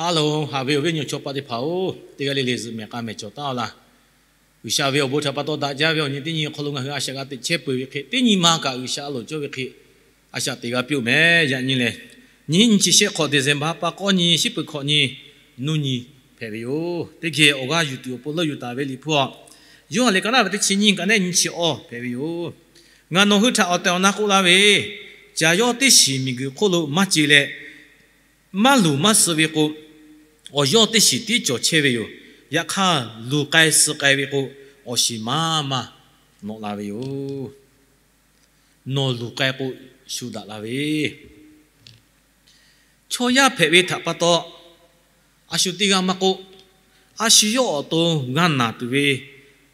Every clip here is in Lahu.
Hello, haꞈ ve awˬ viˉ awˬ nyi chaw paˆ teˇ hpaˍ-oˬ, teˇ g'aˇ le le zuhꞈ mehˍ k'a mehˍ cawˬ taˉ-a laˇ. G'uiˬsha ve awˬ bon htaꞈ pa taw daꞈ jaˇ ve awˬ nyi teˇ nyi awˬ hk'aw lo ngaˬ hui a shaꞈ g'a teꞈ chehˇ peuˬ ve hk'e, teˇ nyi ma kaꞈ G'uiˬsha a loˍ cawˇ ve hk'e, a shaꞈ teꞈ g'a piˇ-oˬ mehˍ. Yaꞈ nyi lehˬ, nyiˇ hinˉ nyiˇ chi shehˆ hk'awꞈ December ha pa k'awˇ nyi, shiˉ peuˬ hkawꞈ nyi, nuˇ nyi hpehꞈ ve yoˬ. Teˇ geh awˬ g'aˇ yuˬ tuˬ awˬ pon leuˆ yuˬ taˍ ve Liꞈ hpu awˬ, Yoˇhanˬ liꞈ ka naˉ ve teˇ chi nyiˇ ka nehˉ nyi chi awˇ hpehꞈ ve yoˬ. Ngaˬ nawˬ hui htaꞈ awˬ tehˬ awˬ na k'oˆ laˇ ve, caˬ yawˇ teˇ shiˍ miˬguiˬ hk'oˆ lo maˇ ce leh, maˇ luˬ maˇ suh ve k'o, awˬ yawˇ teˇ shiˍ tiˉ cawˬ chehˇ ve yoˬ. Yaꞈ hk'aˇ, luˬ k'ai suh k'ai ve k'o, awˬ shiˍ maˇ maˇ nawꞈ la ve yoˬ. Nawˬ luˬ k'ai k'o, shu daꞈ la ve chaw yaˇ hpehꞈ ve htaꞈ pa taw, a shu teˇ g'aˇ maˇ k'oˆ, a shu yawˇ awˬ to g'a naˬ tuˬ ve,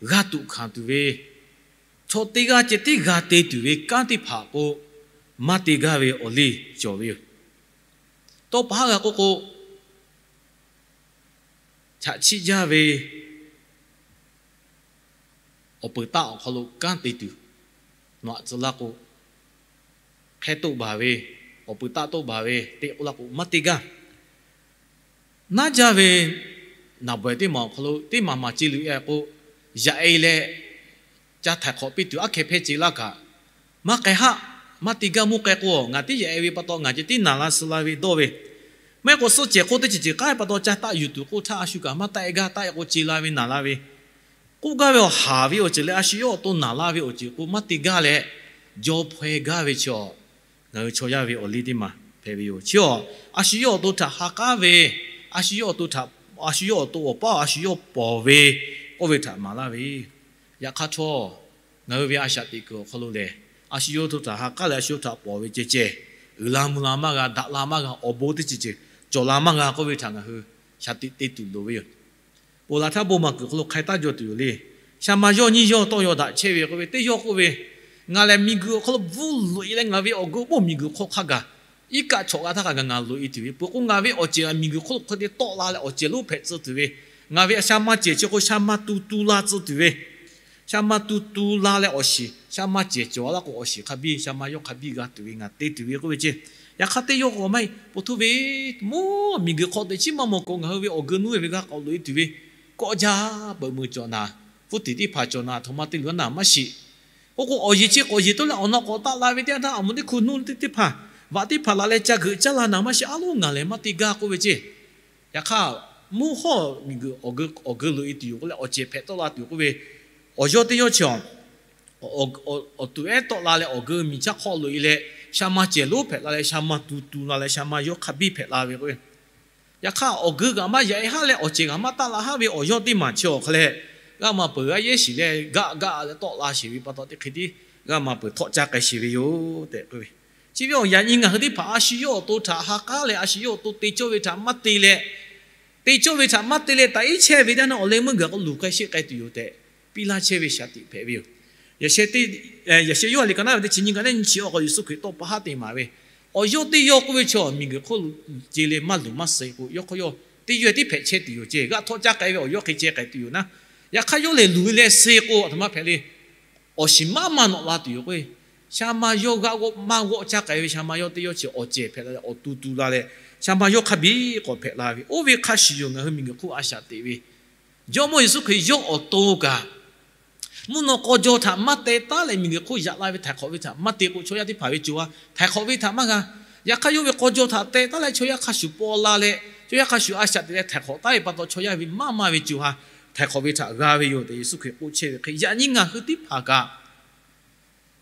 g'a tuꞈ hkanˍ tuˬ ve, chaw teˇ g'aˇ ceh tiˉ g'a te tuˬ ve kanˉ teˇ hpaˍ k'o, maˇ te gaˇ ve awˬ liˇ cawˬ ve yoˬ. Tawˇ pa haˉ g'a k'oˆ k'o, chaꞈ chiˆ jaˇ ve awˬ peuˬ taˆ awˬ hk'aw lo kanˉ te tuˬ, nawˬ aꞈ tcuh laˇ k'o, hk'e toˆ baˬ ve, awˬ peuˬ taˆ toˆ baˬ ve teˇ k'oˆ laˇ k'o, maˇ te gaˇ. Naˉ jaˇ ve naˍ bawehˬ teˇ maˬ awˬ hk'aw lo teˇ maˬ maˬ ce luꞈ-e k'o, yaꞈ-e leh ca htaiˍ hk'awꞈ piˇ tuˬ aˉ hkeh hpehˇ ce laˇ kaꞈ, maˇ k'ai haˆ. Maˇ te gaˇ. Mvuhˇ k'ai k'o, ngaˬ tiˉ yaꞈ-e ve pa taw ngaˬ ceh tiˉ naˬ la suh la ve dawˇ ve, maˇ heˆ k'o suhˆ cehˬ hk'oˆ teˇ ceuˬ ceuˬ k'ai pa taw ca taˆ yuˬ tuˬ k'oˆ htaˇ, a shu kaꞈ maˇ taˆ-e gaˇ. Taˆ-e k'o ce la ve naˬ la ve, k'oˆ gaˇ ve awˬ haˍ ve awˬ ceuˬ leh a shu yawˇ awˬ to naˬ la ve awˬ ceuˬ k'o, maˇ te gaˇ leh jaw hpaweh gaˇ ve chi, ngaˬ hui chaw yaˇ ve awˬ liˇ teˇ maˬ hpehꞈ ve yoˬ. Chi a, a shu yawˇ awˬ to htaꞈ ha k'aˉ ve, a shu yawˇ awˬ to htaꞈ, a shu yawˇ awˬ to awˬ paˉ a shu yawˇ pawˍ ve, oˇ ve htaꞈ maˍ laˇ ve. Yaꞈ hk'aˇ htawˇ, ngaˬ hui ve a shaꞈ teꞈ kuiˬ awˬ hk'aw lo lehˬ, a shu yawˇ awˬ to htaꞈ ha k'aˉ leh a shu yawˇ htaꞈ pawˍ ve ceh ceh, uiˍ la mvuh la maˇ g'a, daꞈ la maˇ g'a, awˬ bon teˇ ceuˬ ceuˬ cawˬ la maˇ g'a k'oˆ ve htaꞈ ngaˬ hui shaˍ tiꞈ te tuˬ loˍ ve yoˬ. Ponˬ laˬ htaˇ bon maˬ kuiˬ hk'aw lo hk'ai taˇ jaw tuˬ yoˬ le. Sha ma yawˇ nyiˇ yawˇ tawˇ yaw daꞈ chehˇ ve k'oˆ ve, teˇ yawˇ k'oˆ ve, Ngaˬ lehˬ miˬguiˬ awˬ hk'aw lo bvuhˇ loꞈ-e leh ngaˬ ve awˬ geu boˆ miˬguiˬ hk'aw hk'a gaˬ iˉ kaˆ chawꞈ g'a htaˇ kaꞈ ngaˬ loꞈ-e tuˬ ve, peuˬ k'o ngaˬ ve awˬ cehˬ miˬguiˬ hk'oˆ lo hk'e te tawˆ la leh awˬ cehˬ lonˉ hpehꞈ tcuh tuˬ ve, ngaˬ ve sha ma cehˬ chi k'o sha ma tu tu la tcuh tuˬ ve, sha ma tu tu la leh awˬ shiˍ, sha ma cehˬ cawˬ laˇ k'o awˬ shiˍ hk'a biˇ, sha ma yawˇ hk'a biˇ g'a tuˬ ve ngaˬ te tuˬ ve k'oˆ ve ceˇ. Yaꞈ hk'aˇ teˇ yawˇ k'o maˇ heˆ, po htoˇ ve, mvuhˇ miˬguiˬ hk'aw teꞈ chiˉ maˇ mawˬ k'o ngaˬ hui ve awˬ geu nuˇ ve g'a k'awꞈ loꞈ-e tuˬ ve, kawˆ jaˇ, peuˬ meuˬ cawˬ naˍ, pfuhˇ tiˍ teˇ hpaˍ cawˬ naˍ, a htoꞈ ma te luˬ naˍ maˇ shiˍ. Oˇ k'o awˬ yeˬ chi k'awꞈ yeˬ tawˆ leh awˬ na k'awꞈ taˆ la ve teˇ yanˇ htaˇ a moˍ teˇ hkui nuˇ teˇ teˇ hpaˍ, vaꞈ teˇ hpaˍ laˬ leh ca geuꞈ caˇ la naˍ maˇ shiˍ, a loˉ ngaˬ lehˬ maˇ te gaˇ k'oˆ ve ceˇ. Yaꞈ hk'aˇ, mvuhˇ hawˇ miˬguiˬ awˬ geu, awˬ geu loꞈ-e tuˬ yoˬ k'oˆ leh awˬ cehˬ hpehꞈ tawˆ la tuˬ yoˬ k'oˆ ve, awˬ yawˇ teˇ yawˇ chi awˬ tuˬ ehˉ tawˆ la leh awˬ geu miˬ chaˇ hk'aw loꞈ-e leh, sha ma cehˬ lonˉ hpehꞈ la leh sha ma tu tu la leh sha ma yawˇ hk'a biˇ hpehꞈ la ve k'o, yaꞈ hk'aˇ awˬ geu kaꞈ maˇ yaꞈ-e haˉ leh awˬ cehˬ kaꞈ maˇ taˆ la haˉ ve awˬ yawˇ teˇ maˬ chi awˬ hk'a leh, g'aˇ ma peuˬ g'aˇ yehˉ shiˍ leh gaˆ gaˆ leh tawˆ la sheˍ ve pa taw teˇ hk'e tiˉ g'aˇ ma peuˬ htawˆ caˇ k'ai sheˍ ve yoˬ tehꞈ k'oˆ ve. Chi ve awˬ yaꞈ nyi ngaˬ hui teˇ hpaˍ a shu yawˇ awˬ to htaꞈ ha k'aˉ leh a shu yawˇ awˬ to te cawˇ ve htaꞈ maˇ te leh, te cawˇ ve htaꞈ maˇ te leh taꞈ iˉ chehˇ ve teˇ yanˇ awˬ leh meuˇ gaˬ k'o luˬ k'ai sheˆ k'ai tuˬ yoˬ tehꞈ piˇ laˇ chehˇ ve shaˍ tiꞈ hpehꞈ ve yoˬ. Yaꞈ sheh Yoˇhanˬ liꞈ ka naˉ ve teˇ chi nyiˇ ka nehˉ nyiˇ chi awˬ k'aw Yeˍsuˆ Hkriꞈ tawˇ pa haˉ te maˍ ve, awˬ yawˇ teˇ yawˇ k'oˆ ve chi miˬguiˬ hk'oˆ lo ce leh maˇ luˬ maˇ suh k'o, yawˇ hk'aw yawˇ teˇ yawˇ tiˉ hpehꞈ chehˇ tuˬ yoˬ ceˇ. G'aˇ htawˆ caˇ k'ai ve awˬ yawˇ hk'e ceh k'ai tuˬ yoˬ naˉ. Yaꞈ hk'aˇ yawˇ lehˬ luˬ leh suh k'o a htoꞈ ma hpehꞈ le. Awˬ shiˍ maˇ maˇ nawꞈ la tuˬ yoˬ k'o, sha ma yawˇ g'aˇ g'awˆ maˇ g'awˆ caˇ k'ai ve sha ma yawˇ teˇ yawˇ chi awˬ cehˬ hpehꞈ la leh awˬ tu tu la leh, sha ma yawˇ hk'a biˇ k'awꞈ hpehꞈ la ve, oˇ ve hk'a shuˍ yoˬ ngaˬ hui miˬguiˬ hk'oˆ a shaꞈ teꞈ ve Jawˇmawˇ Yeˍsuˆ Hkriꞈ yawˇ awˬ to kaꞈ, mvuhˇ naw k'aw jaw htaꞈ maˇ teh taˉ leh miˬguiˬ hk'oˆ yaꞈ la ve htaiˍ hk'awꞈ ve htaꞈ maˇ te k'o, chaw yaˇ teˇ hpaˍ ve co ha htaiˍ hk'awꞈ ve htaꞈ maˇ g'a. Yaꞈ hk'aˇ yawˇ ve k'aw jaw htaꞈ teh taˉ leh chaw yaˇ hk'a shuˍ paw la leh, chaw yaˇ hk'a shuˍ a shaꞈ teꞈ leh htaiˍ hk'awꞈ taˉ ve pa taw, chaw yaˇ ve maˇ maˇ ve co ha htaiˍ hk'awꞈ ve htaꞈ g'a ve yoˬ tehꞈ Yeˍsuˆ Hkriꞈ k'oˆ chehˇ ve hk'e, yaꞈ nyi ngaˬ hui teˇ hpaˍ kaꞈ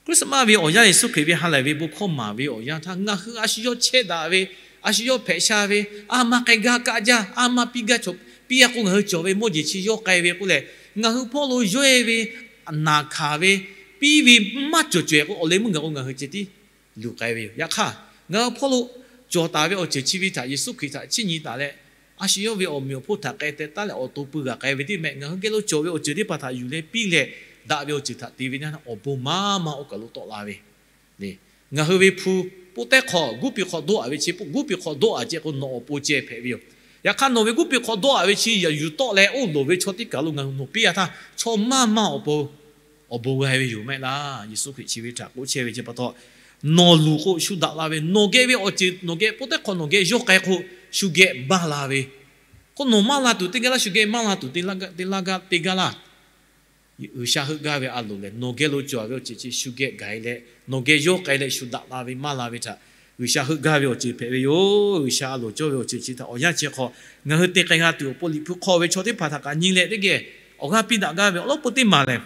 Christmas ve awˬ yanˇ Yeˍsuˆ Hkriꞈ ve ha lehˬ ve bon hkawˇ maˍ ve awˬ yanˇ htaˇ, ngaˬ hui a shu yawˇ chehˇ daꞈ ve, a shu yawˇ hpehꞈ sha ve, a ma k'ai gaˇ kaˆ jaˇ, a ma piˇ gaˇ chaw piˇ a k'o, ngaˬ hui cawˬ ve mawˇ jeˬ chi yawˇ k'ai ve k'oˆ leh, ngaˬ hui hpawˇ lo yawˇ-e ve, naˬ hkanˍ ve, piˇ ve maˇ cawˬ cawehˬ k'o, awˬ leh meuˇ gaˬ k'o ngaˬ hui ceh tiˉ luˬ k'ai ve yoˬ. Yaꞈ hk'aˇ, ngaˬ hui hpawˇ lo cawˬ taˍ ve awˬ ceuˬ chi ve htaꞈ Yeˍsuˆ Hkriꞈ htaꞈ chiˇ nyi taˍ leh, a shu yawˇ ve awˬ meꞈ awˬ hponˇ htaꞈ k'ai teh taˉ leh awˬ to pui g'aꞈ k'ai ve teˇ mehˆ, ngaˬ hui geh lo cawˬ ve awˬ ceuˬ teˇ hpaˍ htaꞈ yuˬ leh piˇ leh daꞈ ve awˬ ceuˬ htaꞈ te ve teˇ yanˇ awˬ bon maˇ maˇ oˇ kaˬ lo tawˆ la ve ngaˬ hui ve hpu poˆ tehˉ hk'aw guˇ piˇ hk'aw dawˇ-a ve chi, guˇ piˇ hk'aw dawˇ-a ceh k'o nawˬ awˬ pon ceh hpehꞈ ve yoˬ. Yaꞈ hk'aˇ nawˬ ve guˇ piˇ hk'aw dawˇ-a ve chi yaꞈ yuˬ tawˆ leh oˇ loˍ ve chaw teˇ kaˬ lo ngaˬ hui nawˬ piˇ-a htaˇ, chaw maˇ maˇ awˬ pon awˬ bon g'a ve yoˬ maˇ heˆ laˇ. Yeˍsuˆ Hkriꞈ chi ve htaꞈ k'oˆ chehˇ ve chi pa taw, nawˬ luˬ k'o shu daꞈ la ve, nawˬ geh ve awˬ ceuˬ nawˬ geh poˆ tehˉ hk'aw nawˬ geh yawˇ k'ai k'o shu geh maˇ la ve. K'o, nawˬ maˇ la tuˬ teˇ gaˇ laˇ, shu geh maˇ la tuˬ teˇ laˇ gaˇ, teˇ laˇ gaˇ, teˇ gaˇ laˇ. G'uiˬsha heuˆ gaˇ ve a loˍ lehˬ, nawˬ geh lo cawˬ ve awˬ ceuˬ chi shu geh gaˬ-e leh, nawˬ geh yawˇ k'ai leh shu daꞈ la ve maˇ la ve htaꞈ G'uiˬsha heuˆ gaˇ ve awˬ ceuˬ hpehꞈ ve yoˬ. G'uiˬsha a loˍ cawˇ ve awˬ ceuˬ chi htaꞈ awˬ yanˇ chi hk'aw ngaˬ hui te k'ai g'a tuˬ awˬ pon, Liꞈ hpu hk'aw ve chaw teˇ hpaˍ htaꞈ kaꞈ nyi leh teˇ geh awˬ g'aˇ piˇ daꞈ gaˇ ve awˬ lawn peuˬ teˇ maˬ lehˬ,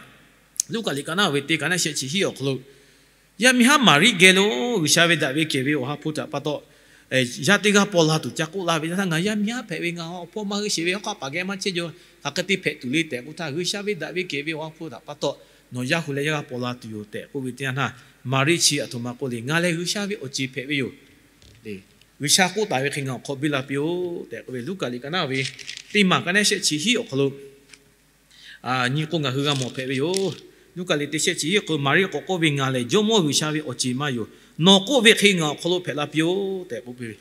Luˉkaꞈ liꞈ ka naˆ ve teˇ ka naˆ shehˆ chi hiˆ awˬ hk'aw lo, yaˇ miˇ haˉ Maˍriˆ geh lo G'uiˬsha ve daꞈ ve kehˬ ve awˬ ha hpu htaꞈ pa taw, yaˇ teˇ g'aˇ paw la tuˬ ca k'oˆ la ve teˇ yanˇ htaˇ, ngaˬ yaˇ miˇ haˉ hpehꞈ ve, ngaˬ awˬ hpawˇ maˇ heuˆ sheˍ ve, hawˉ hk'aˆ paˍ geh maˇ chehˇ jaw, hk'aˬ hk'e te hpehꞈ tuˬ le tehꞈ k'oˆ htaˇ, G'uiˬsha ve daꞈ ve kehˬ ve awˬ ha hpu htaꞈ pa taw nawˬ yaˇ hu leh yaˇ g'aˇ paw la tuˬ yoˬ tehꞈ k'oˆ ve teˇ yanˇ htaˇ, Maˍriˆ chi aˬ htoꞈ ma k'oˆ le, ngaˬ lehˬ G'uiˬsha ve awˬ ceˬ hpehꞈ ve yoˬ. G'uiˬsha k'oˆ taˍ ve hk'e ngaˬ awˬ hk'aw biˇ la piˇ-oˆ tehꞈ k'oˆ ve, Luˉkaꞈ liꞈ ka naˆ ve teˇ maˬ ka naˆ shehˆ chi hiˆ awˬ hk'aw lo nyi k'o ngaˬ hui g'a mawˬ hpehꞈ ve yoˬ. Luˉkaꞈ liꞈ teˇ shehˆ chi hiˆ k'o, Maˍriˆ k'awꞈ k'oˆ ve, Ngaˬ lehˬ Jawˇmawˇ G'uiˬsha ve awˬ ceˬ ma yoˬ. Nawˬ k'oˆ ve hk'e ngaˬ awˬ hk'aw lo hpehꞈ la piˇ-oˆ tehꞈ k'oˆ piˇ ve,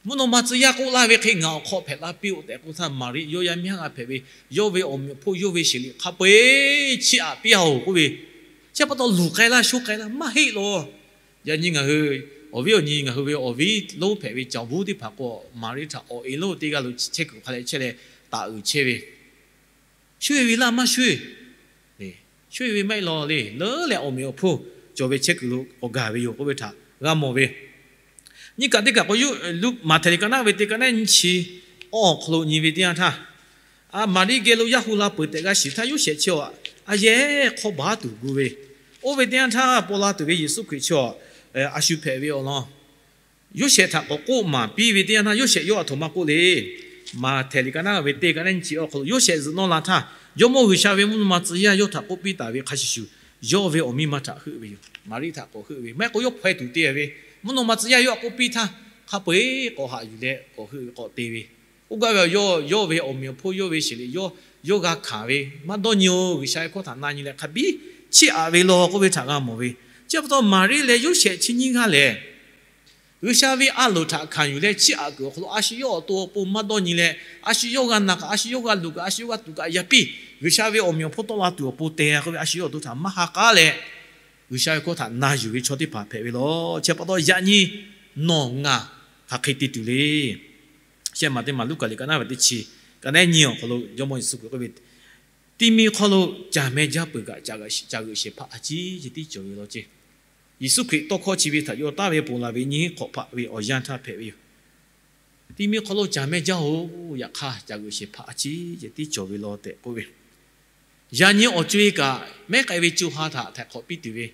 mvuhˇ naw ma tcuh yaˇ k'oˆ laˇ ve hk'e ngaˬ awˬ hk'aw hpehꞈ la piˇ-oˆ tehꞈ k'oˆ htaˇ, Maˍriˆ yawˇ yaˇ miˇ haˉ g'a hpehꞈ ve, yawˇ ve awˬ meꞈ awˬ hponˇ yawˇ ve sheˍ liꞈ hk'a peu-eˬ chiˇ aꞈ piˇ-oˆ k'oˆ ve, chi pa taw luˬ k'ai laˇ sho k'ai laˇ maˇ heˆ law. Yaꞈ nyi ngaˬ hui awˬ viˉ awˬ nyi, ngaˬ hui ve awˬ viˉ lonˉ hpehꞈ ve caˬ bvuˉ teˇ hpaˍ k'o, Maˍriˆ htaꞈ awˬ e lonˉ teˇ g'aˇ lo chehˇ kuiˬ hk'a leh chehˇ leh taˍ uiˍ chehˇ ve, shu e ve laˇ maˇ shu e, shu e ve maˇ heˆ law le. Leuˉ leh awˬ meꞈ awˬ hponˇ cawˬ ve chehˇ kuiˬ lo k'awꞈ gaˬ ve yoˬ k'oˆ ve htaꞈ g'a mawˬ ve, nyi kaꞈ teˇ kaꞈ k'o, Maˍhtehˍ liꞈ ka naˆ ve teˇ ka naˆ nyi chi awˬ hk'aw lo nyi ve teˇ yanˇ htaˇ, Maˍriˆ geh lo yaˇ hu la peuˬ tehꞈ g'a shiˍ htaˇ, Yoˇsehꞈ chi a yehˉ hk'awˇ baˬ tuˬ gu ve, oˇ ve teˇ yanˇ htaˇ paw la tuˬ ve Yeˍsuˆ Hkriꞈ chi a shu hpehꞈ ve awˬ lawn Yoˇsehꞈ htaꞈ k'awꞈ k'oˆ maˍ piˇ ve teˇ yanˇ htaˇ, Yoˇsehꞈ yawˇ aˬ htoꞈ ma k'oˆ le. Maˍhtehˍ liꞈ ka naˆ ve teˇ ka naˆ nyi chi awˬ hk'aw lo, Yoˇsehꞈ zuhꞈ nawˇ la htaˇ, Jawˇmawˇ G'uiˬsha ve mvuhˇ naw ma tcuh yaˇ yawˇ htaꞈ k'oˆ piˇ taˍ ve hk'a shuˍ shuˍ, yawˇ ve awˬ miˇ ma htaꞈ heuˆ ve yoˬ. Maˍriˆ htaꞈ k'awꞈ heuˆ ve maˇ heˆ k'o, yawˇ hpaw e tuˬ te ve, mvuhˇ naw ma tcuh yaˇ yawˇ htaꞈ k'oˆ piˇ htaˇ, hk'a peu-eˬ k'awꞈ haꞈ yuˬ leh k'awꞈ heuˆ ve k'awꞈ te ve, k'oˆ gaˇ ve, yawˇ ve awˬ meꞈ awˬ hponˇ yawˇ ve sheˍ liꞈ yawˇ g'a hkanˍ ve, maˇ dawˇ nyi-oˬ, G'uiˬsha ve hkawˇ htaꞈ na nyi leh hk'a biˇ chiˇ aꞈ ve law k'oˆ ve htaꞈ g'a mawˬ ve. Chi pa taw Maˍriˆ leh Yoˇsehꞈ chi nyiˇ g'aˇ lehˬ, G'uiˬsha ve a loˍ htaꞈ hkanˍ yuˬ leh chiˇ aꞈ kuiˬ awˬ hk'aw lo a shu yawˇ awˬ to awˬ pon maˇ dawˇ nyi leh, a shu yawˇ g'a na kaꞈ, a shu yawˇ g'a luˬ kaꞈ, a shu yawˇ g'a tuꞈ kaꞈ yaˇ piˇ, G'uiˬsha ve awˬ meꞈ awˬ hponˇ tawˆ la tuˬ awˬ pon te k'oˆ ve a shu yawˇ awˬ to htaꞈ maˇ ha k'aˉ leh, G'uiˬsha ve hkawˇ htaꞈ na yuˬ ve chaw teˇ hpaˍ hpehꞈ ve law. Chi pa taw yaꞈ nyi nawˬ ngaˬ hk'aˬ hk'e te tuˬ le. Shehˆ maˬ teˇ maˬ Luˉkaꞈ liꞈ ka naˆ ve teˇ chi ka naˆ nyi awˬ hk'aw lo Jawˇmawˇ Yeˍsuˆ Hkriꞈ k'oˆ ve, Teˇ miˬ hk'aw lo caˬ meh jaˇ peuˬ kaꞈ, caˬ g'euꞈ shehˍ hpaˇ a ciˉ ceh tiˉ cawˬ ve law ceˇ. Yeˍsuˆ Hkriꞈ tawˇ hkawˇ chi ve htaꞈ yaw taˍ ve ponˬ laˬ ve nyi hk'awꞈ hpaˆ ve awˬ yanˇ htaˇ hpehꞈ ve yoˬ. Teˇ miˬ hk'aw lo caˬ meh jaˇ-oˬ, yaꞈ hk'aˇ caˬ g'euꞈ shehˍ hpaˇ a ciˉ ceh tiˉ cawˬ ve law tehꞈ k'oˆ ve, yaꞈ nyi awˬ co-e kaꞈ mehˉ k'ai ve co ha htaꞈ htaiˍ hk'awꞈ piˇ tuˬ ve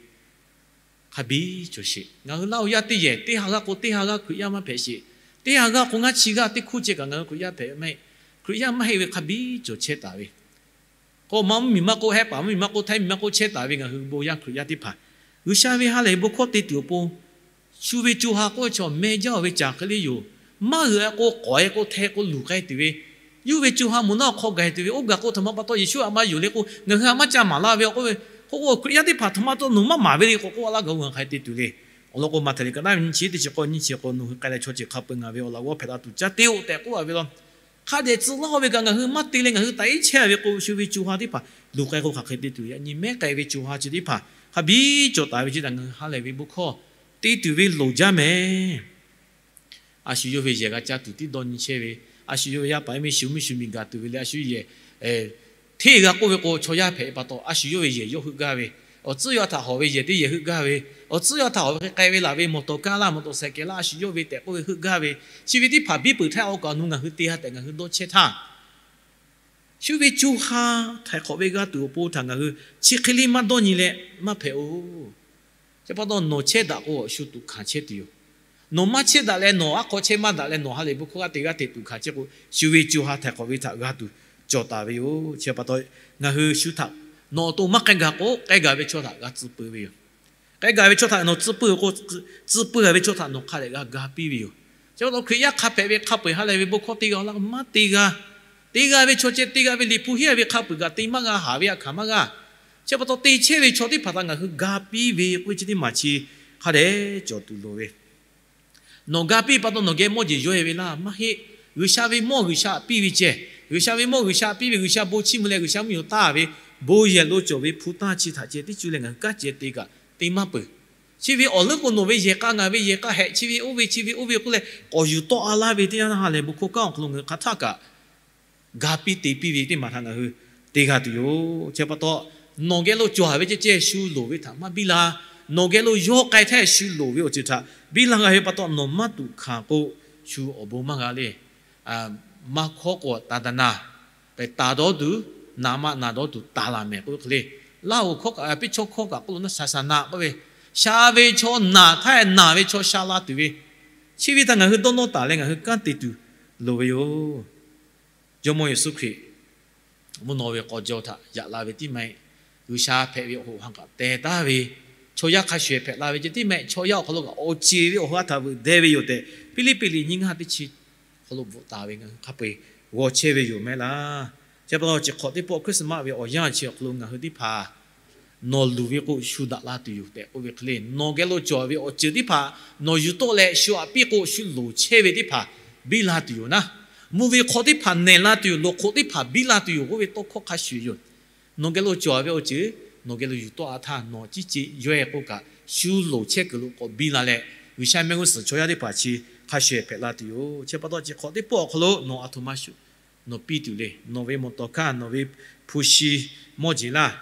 hk'a biˇ cawˬ sheˍ. Ngaˬ hui Laˇ huˍ yaˇ teˇ yehˬ teˇ ha g'aˇ k'o teˇ ha g'aˇ Hkriꞈ yaˇ maˇ hpehꞈ sheˍ. Teˇ ha g'aˇ k'o ngaˇ chi g'aˇ teˇ hkuˇ ceh kaꞈ ngaˬ hui Hkriꞈ yaˇ hpehꞈ maˇ heˆ. Hkriꞈ yaˇ maˇ heˆ ve hk'a biˇ cawˬ chehˇ taˍ ve, k'o maˇ mvuhˇmiˬ maˇ k'oˆ, hehˉ paˍ mvuhˇmiˬ maˇ k'oˆ, htaiˇ miˬ maˇ k'oˆ chehˇ taˍ ve ngaˬ hui bon yaˇ Hkriꞈ yaˇ teˇ hpaˍ, G'uiˬsha ve ha lehˬ bon hkawˇ te tuˬ awˬ pon, shu ve co ha k'oˆ ve chaw meh jaˇ-oˬ ve caˬ hk'e le yoˬ. Maˇ g'euꞈ-e k'o, k'awꞈ-e k'o, hteh k'o, luˬ k'ai tuˬ ve, yawˇ ve co ha moˍ naˉ awˬ hk'aw gaˬ tuˬ ve, oˇ gaˬ k'o htaꞈ ma pa taw Yeˍsuˆ htaꞈ maˇ yonˍ le k'o, ngaˬ hui htaꞈ maˇ ca maˍ laˇ ve k'oˆ ve, k'o k'o Hkriꞈ yaˇ teˇ hpaˍ htaꞈ ma taw nawˬ maˇ maˍ ve le k'o, k'oˆ laˇ gaˬ-oˬ, ngaˬ hk'aˬ hk'e te tuˬ le. Awˬ lawn k'o, Maꞈhtehˍ liꞈ ka naˉ ve nyiˇ chi teˇ chi k'awˇ nyiˇ chi k'o, nawˬ hui k'ai leh chaw ceuˬ hk'a peu-eˬ ngaˬ ve awˬ laꞈ g'awˇ hpehꞈ la tuˬ ca te-oˆ tehꞈ k'oˆ a ve law. Hk'a dehꞈ tcuh laˇ ve kaꞈ ngaˬ hui maˇ te leh ngaˬ hui taꞈ iˉ chehˇ ve k'o, shu ve co ha teˇ hpaˍ luˬ k'ai k'o hk'aˬ hk'e te tuˬ. Yaꞈ nyi mehˉ k'ai ve co ha chi teˇ hpaˍ hk'a biˇ cawˬ taˍ ve chi htaꞈ ngaˬ hui ha lehˬ ve bon hkawˇ te tuˬ ve loˍ jaˇ mehˍ. A shu yawˇ ve yehˬ g'a caˇ tuˬ tiˉ dawˇ nyi chehˇ ve, a shu yawˇ ve yaˇ paˍ yaˇ miˇ shu mvuhˇ shu miˬ gaˬ tuˬ ve leh, a shu yehˬ hteˇ g'a k'oˆ ve k'o, chaw yaˇ hpehꞈ pa taw a shu yawˇ ve yehˬ yawˇ heuˆ gaˇ ve, awˬ tcuhˉ yawˇ htaꞈ hawꞈ ve yehˬ teˇ yehˬ heuˆ gaˇ ve, awˬ tcuhˉ yawˇ htaꞈ hawꞈ ve hk'e k'ai ve laˬ ve mawˬ tawˍ kaˇ laˇ mawˬ tawˍ sehˍ kehˬ laˇ a shu yawˇ ve tehꞈ k'oˆ ve heuˆ gaˇ ve, chi ve teˇ hpaˍ biˇ peuˬ htaˇ, awˬ kaꞈ awˬ nu ngaˬ hui te-a tehꞈ ngaˬ hui dawˇ chehˇ htaˇ, shu ve co ha htaiˍ hk'awꞈ ve g'a tuˬ awˬ pon htaꞈ ngaˬ hui chi hk'e le maˇ dawˇ nyi leh maˇ hpehꞈ-oˬ. Chi pa taw nawˬ chehˇ daꞈ k'o, shu tuꞈ hkanˍ chehˇ tuˬ yoˬ. Nawˬ maˇ chehˇ daꞈ leh nawˬ aˉ hk'aw chehˇ maˇ daꞈ leh nawˬ ha lehˬ bon hkawˇ g'aˇ te g'aˇ te tuꞈ hkanˍ chehˇ k'o, shu ve co ha htaiˍ hk'awꞈ ve htaꞈ g'a tuˬ cawˬ taˍ ve yoˬ. Chi pa taw ngaˬ hui shu htaꞈ nawˬ awˬ to maˇ k'ai gaˬ k'o, k'ai gaˬ ve chaw htaꞈ g'a tcuh peu ve yoˬ. K'ai gaˬ ve chaw htaꞈ nawˬ tcuh peu k'o, tcuh peu gaˬ ve chaw htaꞈ nawˬ hk'a dehꞈ g'a ga piˇ ve yoˬ. Chi pa taw Hkriꞈ yaˇ hk'a hpehꞈ ve hk'a peu-eˬ ha lehˬ ve bon hkawˇ te g'a laˇ maˇ te g'a. Te g'a ve chaw ceh te g'a ve, Liꞈ hpu henˇ ve hk'a peu-eˬ kaꞈ te maˇ g'a, haˍ ve a hkanˍ maˇ g'a. Chi pa taw te chehˇ ve chaw teˇ hpaˍ htaꞈ ngaˬ hui ga piˇ ve k'oˆ ve chi teˇ maˬ chi hk'a dehꞈ cawˬ tuˬ loˍ ve. Nawˬ ga piˇ pa taw nawˬ geh mawˇ jeˬ yawˇ e ve laˇ maˇ heˆ. G'uiˬsha ve mawˇ G'uiˬsha piˇ ve ceh, G'uiˬsha ve mawˇ G'uiˬsha piˇ ve, G'uiˬsha bon chiˇ mvuh leh G'uiˬsha mvuhˇmiˬ awˬ taˇ ve bon yehˬ lo cawˬ ve hpu tanˇ chi htaꞈ ceh tiˉ cuˇ leh ngaˬ hui kanˉ ceh te kaꞈ te maˇ peuˬ. Chi ve awˬ leuˉ k'o, nawˬ ve yehˬ k'a ngaˬ ve yehˬ k'a hehꞈ, chi ve oˇ ve chi ve oˇ ve k'oˆ leh k'awꞈ yuˬ tawˆ a laˇ ve teˇ yanˇ ha lehˬ, bon hkawˇ kanˉ awˬ hk'aw lo ngaˬ hui hk'aˬ htaˇ kaꞈ ga piˇ te piˇ ve teˇ maˬ htaꞈ ngaˬ hui te g'a tuˬ yoˬ. Chi pa taw, nawˬ geh lo cawˬ ve ceh ceh shu loˍ ve htaꞈ maˇ biˇ la. Nawˬ geh lo yawˇ k'ai htaˇ shu loˍ ve awˬ ceuˬ htaꞈ biˇ la g'a ve pa taw, nawˬ maˇ tuꞈ hkanˍ k'o, shu awˬ bon maˇ g'a le. Maˇ hkawˇ k'o taˍ daˍ naˍ, taˍ dawˇ tuˬ, naˍ maˆ naˍ dawˇ tuˬ taˍ laˬ mehˍ k'oˆ ve hk'e le. Laˇ hoˍ hkawˇ kaꞈ, piˇ chaw hkawˇ kaꞈ k'oˆ lo naˉ shaˍ shaˍ naꞈ k'oˆ ve, sha ve chaw naˬ htaˇ naˬ ve chaw sha la tuˬ ve, chi ve htaꞈ ngaˬ hui dawˇ nawˇ taˍ leh ngaˬ hui kanˉ te tuˬ loˍ ve yoˬ. Jawˇmawˇ Yeˍsuˆ Hkriꞈ mvuhˇ naw ve k'aw jaw htaꞈ yaꞈ la ve tiˉ maˇ heˆ. G'uiˬsha hpehꞈ ve awˬ hoꞈ ha kaꞈ teh taˍ ve, chaw yaˇ hk'a shuˍ hpehꞈ la ve ceh tiˉ maˇ heˆ. Chaw yaˇ awˬ hk'aw lo kaꞈ awˬ ceˬ ve awˬ ha htaꞈ veuꞈ deh ve yoˬ tehꞈ, Hpiˇliˇpiˆ liꞈ nyiˇ ngaˇ teˇ chi hk'aw lo bvuhꞈ taˍ ve ngaˬ hui hk'a peu-eˬ g'aw chehˇ ve yoˬ mehˍ laˇ. Chi pa taw chi hk'awꞈ teˇ pawˆ Christmas ve awˬ yanˇ chi awˬ hk'aw lo ngaˬ hui teˇ hpaˍ nawˬ luˬ ve k'o shu daꞈ la tuˬ yoˬ tehꞈ k'oˆ ve hk'e le. Nawˬ geh lo cawˬ ve awˬ ceuˬ teˇ hpaˍ nawˬ yuˬ tawˆ leh shu aꞈ piˇ k'o, shu loˍ chehˇ ve teˇ hpaˍ biˇ la tuˬ yoˬ naˉ. Mvuh ve hk'aw teˇ hpaˍ nehˬ la tuˬ yoˬ, loꞈ hk'oꞈ teˇ hpaˍ biˇ la tuˬ yoˬ k'oˆ ve tawˇ hkawˇ hk'a shuˍ yoˬ. Nawˬ geh lo cawˬ ve awˬ ceuˬ nawˬ geh lo yuˬ tawˆ a htaˇ, nawˬ ciˉ ce yawehˇ k'oˆ kaꞈ, shu loˍ chehˇ kuiˬ lo k'awꞈ biˇ la leh, G'uiˬsha mehˆ g'uˇ suhˍ chaw yaˇ teˇ hpaˍ chi hk'a shuˍ hpehꞈ la tuˬ yoˬ. Chi pa taw chi hk'awꞈ teˇ pawˆ awˬ hk'aw lo nawˬ a htoꞈ ma shu nawˬ piˇ tuˬ le. Nawˬ ve mawˬ tawˍ hkaˇ, nawˬ ve hpu shi mawˇ jeˬ laˇ,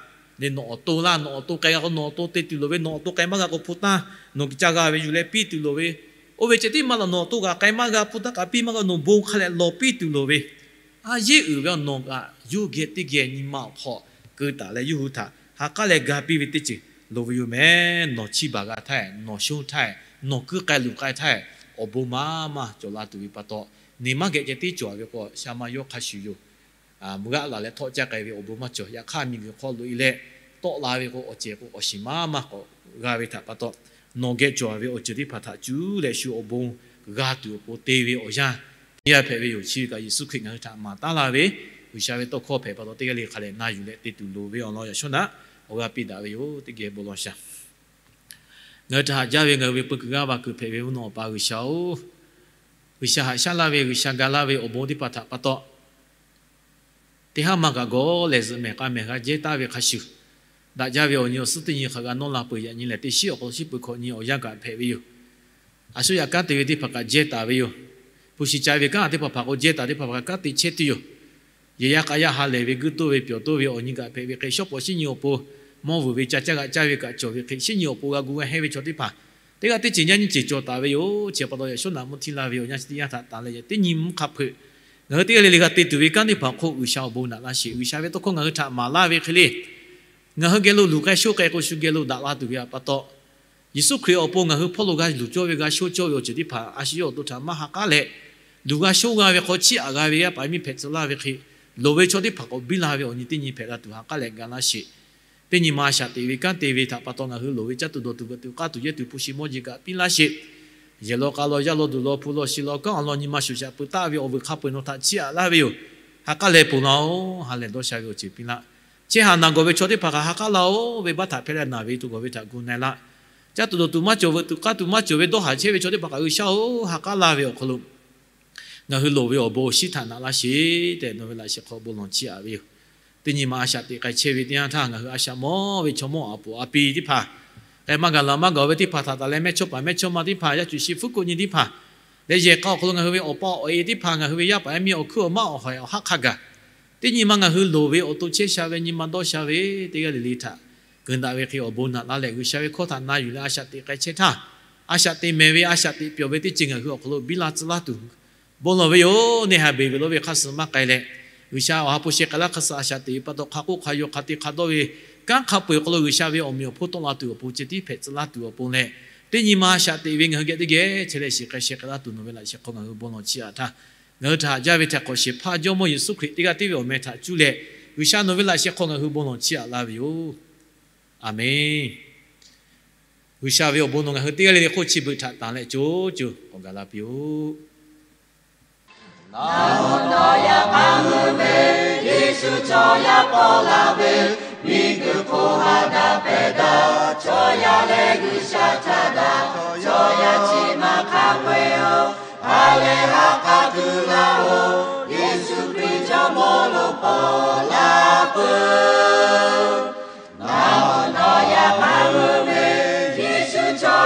le nawˬ awˬ to laˇ, nawˬ awˬ to k'ai g'a k'o nawˬ awˬ to te tuˬ loˍ ve, nawˬ awˬ to k'ai maˇ g'a k'o hpu tanˇ nawˬ ca g'a ve yuˬ leh piˇ tuˬ loˍ ve, oˇ ve ceh tiˉ maˇ la nawˬ awˬ to kaꞈ k'ai maˇ g'a, hpu tanˇ kaꞈ piˇ maˇ g'a, nawˬ bon hk'a leh lawˬ piˇ tuˬ loˍ ve, a yeˇ uiˍ ve nawˬ kaꞈ yawˇ geh teˇ geh nyi ma awˬ hk'aw keu taˍ leh yawˇ hui htaꞈ ha k'aˉ leh ga piˇ ve teˇ ceuˬ loˍ ve yoˬ mehˍ. Nawˬ chiˇ baˬ g'a htaˇ, nawˬ shonˇ htaˇ, nawˬ kuiˉ k'ai luˬ k'ai htaˇ, awˬ bon maˇ maˇ cawˬ la tuˬ ve pa taw, neˬ maˇ geh ceh tiˉ cawˬ ve k'o sha ma yawˇ hk'a shuˍ yoˬ. Mvuhˇ g'aˆ laˬ leh htawˆ caˇ k'ai ve awˬ bon maˇ cawˬ. Yaꞈ hk'aˇ miˬguiˬ hk'aw loꞈ e leh tawˆ la ve k'o, awˬ cehˬ k'o awˬ shiˍ maˇ maˇ k'awꞈ g'a ve htaꞈ pa taw, nawˬ geh cawˬ ve awˬ ceuˬ teˇ hpaˍ htaꞈ cuˇ leh shu awˬ bon g'a tuˬ awˬ pon te ve awˬ yanˇ teˇ yanˇ hpehꞈ ve yoˬ. Chi ve kaꞈ Yeˍsuˆ Hkriꞈ ngaˬ hui htaꞈ maˍ taˉ laˇ ve G'uiˬsha ve tawˇ hkawˇ hpehꞈ pa taw, teˇ g'aˇ le hk'a leh na yuˬ leh te tuˬ loˍ ve awˬ lawn yaꞈ shawˉ naꞈ awˬ g'aˇ piˇ daꞈ ve yoˬ. Teˇ geh bon lawˬ shaˍ. Ngaˬ hui htaꞈ haꞈ jaˇ ve ngaˬ hui ve peu kuiˬ g'aˇ va kuiˬ hpehꞈ ve mvuhˇ naw Awˬ pa G'uiˬsha-oˬ, G'uiˬsha haꞈ shaˉ laˇ ve, G'uiˬsha ga laˇ ve awˬ bon teˇ hpaˍ htaꞈ pa taw, teˇ haˉ maˇ kaꞈ gawˬ lehˬ zuhꞈ mehˍ k'a mehˍ g'a jehˇ taˍ ve hk'a shuˍ, daꞈ jaˇ ve awˬ nyi awˬ suhˉ teˇ nyi hk'aˬ g'a nawˇ la peuˬ yaꞈ nyi lehˬ, teˇ shiˉ awˬ hk'aw lo shiˉ peuˬ hkawꞈ nyi awˬ yanˇ kaꞈ hpehꞈ ve yoˬ. A shu yaꞈ kanˉ te ve teˇ hpaˍ kaꞈ jehˇ taˍ ve yoˬ. Hpu shi ca ve kanˉ teˇ hpaˍ hpaˍ k'o jehˇ taˍ teˇ hpaˍ hpaˍ kaꞈ kanˉ te chehˇ tuˬ yoˬ. Yehˬ yaˇ k'a yaˇ ha lehˬ ve guˇ toˇ ve pyawˬ toˇ ve awˬ nyi kaꞈ hpehꞈ ve hk'e, shawˉ pawˍ shiˉ nyi awˬ pon mawˇ vuiˬ ve ca caˇ g'a caˇ ve kaꞈ cawˬ ve hk'e, shiˉ nyi awˬ pon g'a gu g'a hehnˇ ve chaw teˇ hpaˍ teˇ g'aˇ teˇ ceuˬ nyaˇ nyiˇ ceuˬ cawˬ taˍ ve yoˬ. Chi pa taw yaꞈ shawˉ naꞈ mvuhˇ htiˇ laˇ ve awˬ yanˇ chi teˇ yanˇ htaꞈ tanˬ leh yaꞈ teˇ nyi mvuhˇ hk'a hpeuꞈ ngaˬ hui teˇ g'aˇ le le g'a te tuˬ ve kanˉ teˇ hpaˍ hk'oˆ G'uiˬsha awˬ bon naꞈ laˇ sheˍ. G'uiˬsha ve tawˇ hkawˇ ngaˬ hui htaꞈ maˍ laˇ ve hk'e le, ngaˬ hui geh lo luˬ k'ai shoˆ k'ai k'o shu geh lo daꞈ la tuˬ ve pa taw, Yeˍsuˆ Hkriꞈ awˬ pon ngaˬ hui hpawˇ lo g'a luˬ cawˇ ve g'a shoˆ cawˇ ve awˬ ceuˬ teˇ hpaˍ a shu yawˇ awˬ to htaꞈ maˇ ha k'aˉ leh, luˬ g'a shoˆ g'a ve hk'aw chiˇ aꞈ g'a ve yaˇ paˍ yaˇ miˇ hpehꞈ tcuh laˇ ve hk'e, loˍ ve chaw teˇ hpaˍ k'awꞈ biˇ la ve awˬ nyi teˇ nyi hpehꞈ la tuˬ ha k'aˉ leh ga laˇ sheˍ. Teˇ nyi ma a shaꞈ teꞈ ve kanˉ te ve htaꞈ pa taw ngaˬ hui loˍ ve caˇ tuˬ dawˬ tuˬ veuꞈ tuˬ k'aˇ tuˬ yehˇ tuˬ hpu shi mawˇ jeˬ kaꞈ piˇ laˇ sheˍ. Yehˬ law k'a law yaˇ law duˬ law hpu law shi law kanˉ awˬ lawn nyi ma shuˍ shaꞈ peuˬ taˆ ve awˬ vuiˬ hk'a peu-eˬ nawˬ htaꞈ chiˇ aꞈ laˇ ve yoˬ. Ha k'aˉ leh ponˬ laˇ-oˬ. Ha lehˬ dawˇ sha ve awˬ ceuˬ piˇ laˇ. Chehˇ haꞈ naˬ gawˬ ve chaw teˇ hpaˍ kaꞈ ha k'aˉ laˇ-oˬ. Venˇbaˆ htaꞈ hpehˇ leh naˬ ve tuˬ gawˬ ve htaꞈ gu na-e laˇ. Caˇ tuˬ dawˬ tuˬ maˇ cawˬ, veuꞈ tuˬ k'aˇ tuˬ maˇ cawˬ ve dawˇ haˍ chehˇ ve chaw teˇ hpaˍ kaꞈ G'uiˬsha-oˬ, ha k'aˉ laˇ ve awˬ hk'aw lo ngaˬ hui loˍ ve awˬ bon awˬ shinˉ htaꞈ naꞈ laˇ sheˍ tehꞈ nawˬ ve laꞈ sheh hk'aw bon lawˬ chiˇ aꞈ ve yoˬ. Teˇ nyi ma a shaꞈ teꞈ k'ai chehˇ ve teˇ yanˇ htaˇ ngaˬ hui a shaꞈ mawˇ ve chaw mawˇ aˬ poˍ a pi teˇ hpaˍ, k'ai maˇ gaˬ laˬ maˇ gaˬ ve teˇ hpaˍ htaꞈ taˍ leh mehˇchawˇ paˍ mehˇchawˇma teˇ hpaˍ, yaˇ cuˬ shi fuˉ kuˆ nyi teˇ hpaˍ leh yehˬ k'a awˬ hk'aw lo ngaˬ hui ve awˬ pa awˬ e teˇ hpaˍ, ngaˬ hui ve yaˇ paˍ yaˇ miˇ awˬ hkuiˉ awˬ maˇ awˬ hawehˬ awˬ haˉ hk'a gaˬ, teˇ nyi ma ngaˬ hui loˍ ve awˬ to chehˇ sha ve nyi ma dawˇ sha ve teˇ g'aˇ le le htaꞈ keunˍ daꞈ ve hk'e awˬ bon naꞈ laˇ leh G'uiˬsha ve hkawˇ htaꞈ na yuˬ leh a shaꞈ teꞈ k'ai chehˇ htaˇ, a shaꞈ teꞈ mehˍ ve a shaꞈ teꞈ pyawˬ ve teˇ ceuˬ ngaˬ hui awˬ hk'aw lo biˇ la tcuh laˇ tuˬ bon lawˬ ve yoˬ. Neˇ haiˬ beˬ ve lo ve hk'a suh maˇ k'ai leh, G'uiˬsha awˬ ha hpu sheh k'ai laˇ hk'a suh a shaꞈ teꞈ ve pa taw hk'a k'oˆ hk'a yaw hk'a te hk'a dawˇ ve kanˉ hk'a peu-eˬ awˬ hk'aw lo G'uiˬsha ve awˬ meꞈ awˬ hponˇ tawˆ la tuˬ awˬ pon ceh tiˉ hpehꞈ tcuh laˇ tuˬ awˬ pon leh, teˇ nyi ma a shaꞈ teꞈ ve ngaˬ hui geh teˇ geh chehˇ leh shiˍ k'ai sheh k'ai laˇ tuˬ nawˬ ve laꞈ sheh hk'aw ngaˬ hui bon lawˬ chiˇ aꞈ htaˇ, ngaˬ hui htaꞈ haꞈ jaˇ ve htaꞈ hk'awꞈ shehˍ hpaˇ Jawˇmawˇ Yeˍsuˆ Hkriꞈ teˇ g'aˇ tiˉ ve awˬ meh htaꞈ cuˇ leh G'uiˬsha nawˬ ve laꞈ sheh hk'aw ngaˬ hui bon lawˬ chiˇ aꞈ laˇ ve yoˬ. Aˬmenˍ. G'uiˬsha ve awˬ bon nawˬ ngaˬ hui teˇ g'aˇ le le hk'oˆ chi beuꞈ htaꞈ tanˬ leh co co k'awꞈ gaˬ la piˇ-oˆ. Nawˬ hui nawˬ yaꞈ k'aˉ mui ve Yeˍsuˆ chaw yaˇ paw la ve, miˬguiˬ hk'oˆ ha daꞈ pehˬ daꞈ chaw yaˇ leh G'uiˬsha htaꞈ daꞈ chaw yaˇ chi maˇ hk'a peu-eˬ-oˬ. Ha lehˬ ha k'aˉ tuˬ laˇ-oˬ, Yeˍsuˆ Hkriꞈ Jawˇmawˇ lo paw la peuˬ. Nawˬ hui nawˬ yaꞈ k'aˉ mui ve Yeˍsuˆ chaw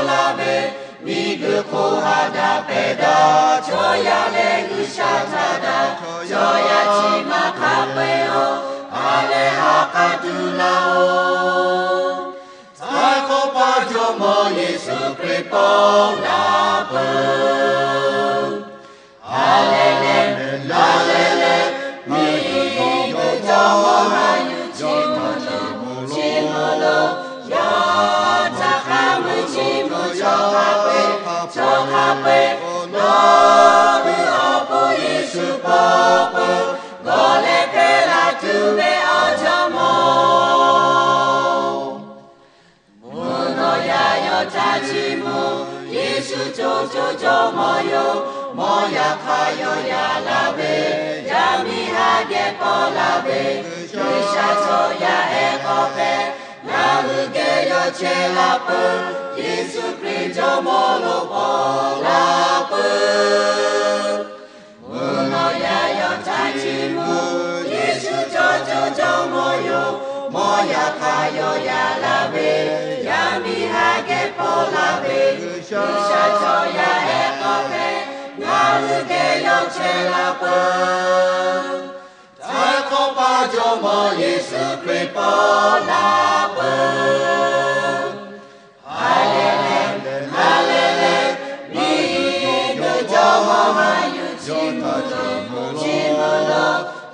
la ve, miˬguiˬ hk'oˆ ha daꞈ pehˬ daꞈ chaw yaˇ leh G'uiˬsha htaꞈ daꞈ chaw yaˇ chi maˇ hk'a peu-eˬ-oˬ, ha lehˬ ha k'a tuˬ laˇ-oˬ. Htaiˍ hk'awꞈ pa Jawˇmawˇ Yeˍsuˆ Hkriꞈ paw la peuˬ. Ha lehˬ lehˬ, ha lehˬ lehˬ, miˬguiˬ Jawˇmawˇ ha yuˬ chi mvuhˇ lo, chi mvuhˇ lo, yawˇ htaꞈ hk'a mui chi mvuhˇ chaw hk'a peu-eˬ, chaw hk'a peu-eˬ, nawˬ hui awˬ pon Yeˍsuˆ paw peuˬ. Gawˬ leh hpehˇ la tuˬ ve awˬ Jawˇmawˇ, mvuhˇ naw yaˇ yawˇ htaꞈ chiˇ mvuh. Yeˍsuˆ co co Jawˇmawˇ yoˬ. Mawˇ yaꞈ hk'aˇ yawˇ yaꞈ la ve, yaˇ miˇ haˉ geh paw la ve, G'uiˬsha chaw yaˇ ehˉ k'awꞈ hpehꞈ, ngaˬ hui geh yawˇ chehˇ la peuˬ. Yeˍsuˆ Hkriꞈ Jawˇmawˇ lo paw la peuˬ. Mvuhˇ naw yaˇ yawˇ htaꞈ chiˇ mvuh. Yeˍsuˆ co co Jawˇmawˇ yoˬ. Mawˇ yaꞈ hk'aˇ yawˇ yaꞈ la ve, yaˇ miˇ haˉ geh paw la ve, G'uiˬsha chaw yaˇ ehˉ k'awꞈ hpehꞈ, ngaˬ hui geh yawˇ chehˇ la peuˬ. Htaiˍ hk'awꞈ pa Jawˇmawˇ Yeˍsuˆ Hkriꞈ paw la peuˬ. Ha lehˬ lehˬ, ha lehˬ lehˬ, miˬguiˬ Jawˇmawˇ ha yuˬ chi mvuhˇ lo, chi mvuhˇ lo,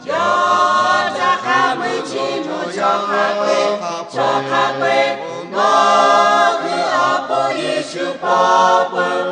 yawˇ htaꞈ hk'a mui chi mvuhˇ chaw hk'a peu-eˬ, chaw hk'a peu-eˬ, nawˬ hui awˬ pon Yeˍsuˆ paw peuˬ.